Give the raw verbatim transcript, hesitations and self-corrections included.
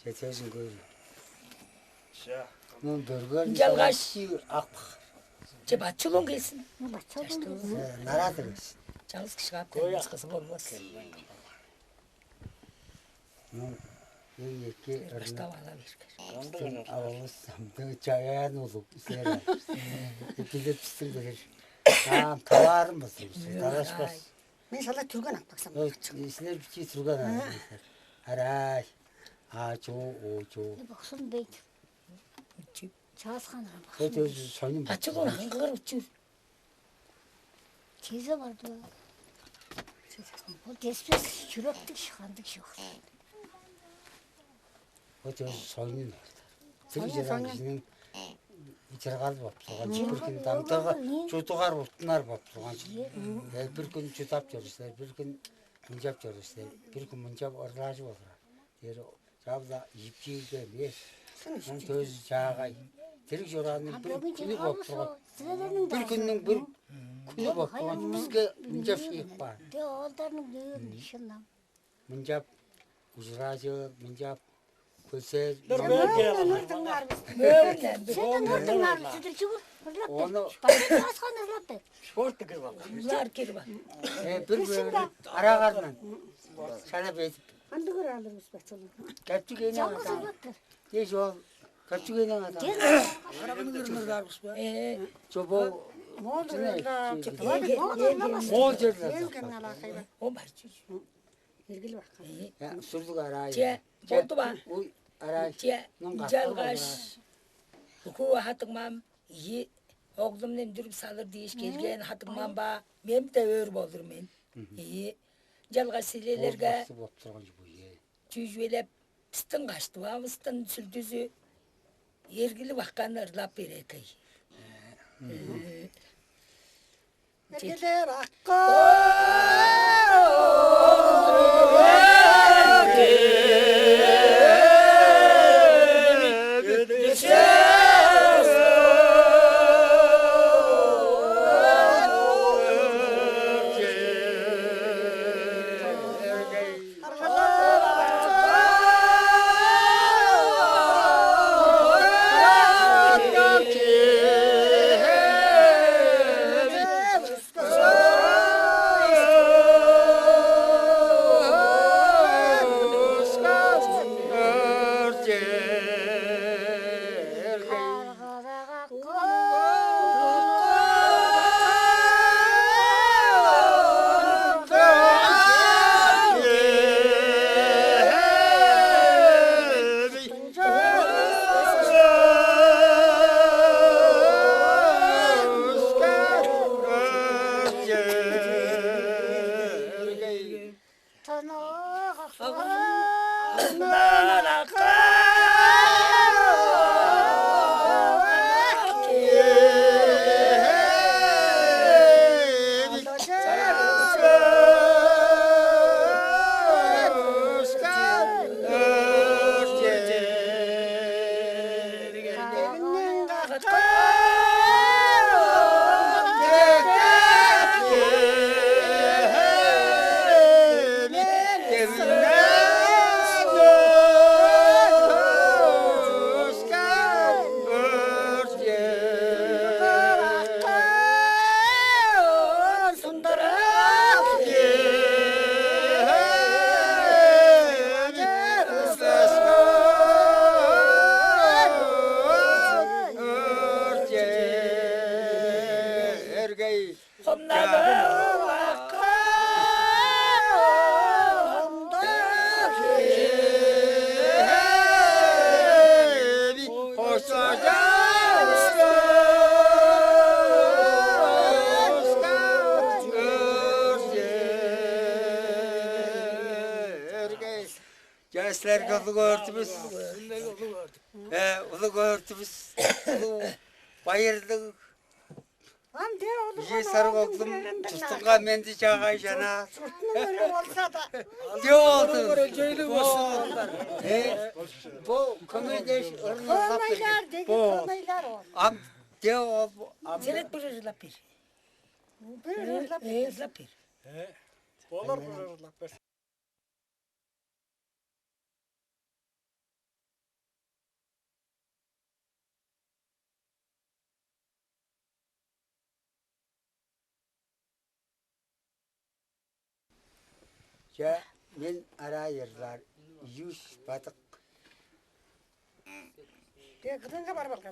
Кетежин көөр. Ша. Ну, бөргөр. Ынчалгаш. Ак. Че, бачылуун келсин. Бачылуун келсин. Нарадыр. Чалыс кышыгап, кызы болмас. Ну, эки. Баштап ала бергер. Авалыс самды чаян улук сер. Экилеп түстүң билир. Таам таваарым болсун. Тарашпас. Мен шала түрген аппаксам. Силер бичи түрген. Арай. А чуу, о чуу. Боксун бейт. Чааскан. Өтөз сонун. Ачылгын аңгыр учур. Чезе барды. Ол деспес чүректик шыгандык шок. Өтөз сонун. Тил жыран кижиниң чыргал боп турган. Бир күн дамтага чудугар уттунар боп турган. Бир күн чудап чорушсар, бир күн мынчап чорушсар, бир күн мынчап ырлажып олурар. Дери чабыла ийип чиирге эмес. Оң төзү чаагай. Дириг чораанның бир күнү боп турган. Бир күннүң бир күнү боп турган. Биске ынчап шыйып каан. Де олдарның нөөрүн шыннам. Мынчап ужуражыр, мынчап көсер. Сен ондуң арбыс. Сен ондуң арбыс. Сидир чугур. Ырлап бер. Ону баскан ырлап бер. Спорт кирип ал. Узар кирип ал. Э, бир бөөрү арагаардан. Шала бедип. Андыгыр алырбыз бачалар. Капчык эне. Чаңгыс ылбаттыр. Деш ол капчык эне ада. Араганы көрмөр дарбыз ба? Э, чобо. Моол жерлер. Моол жерлер. Келген алакай бар. О бар чү. Эргил бакка. Э, сурлук арай. Че, болду ба? Уй арай. Че, жалгаш. Уку хатыгмам, ийи оглумну эмдирип салыр дээш келген хатыгмам ба? Мен де өөр болур мен. Ийи жалгаш силелерге. Чүүжүлеп бистиң каштыбаавыстың сүлдүзү эргилип аккан ырлап берекей. Эргилер акка. Ча, силерге улуг өөртүбүс. Э, улуг өөртүбүс. Улуг байырлыг. Ам де олуг. Ие сарыг оглум, чуртуңга менди чаагай чанаар. Чуртунуң өрү болса да. Де олду. Бо көмейдеш ырнылап. Көмейлер деген көмейлер ол. Ам де ол. Ам серет бир ырлап бер. Бир ырлап бер. Ырлап бер. Болар бир ырлап бер. Че, мен араа ерлар юш бадык. Де кыдынга барып алган.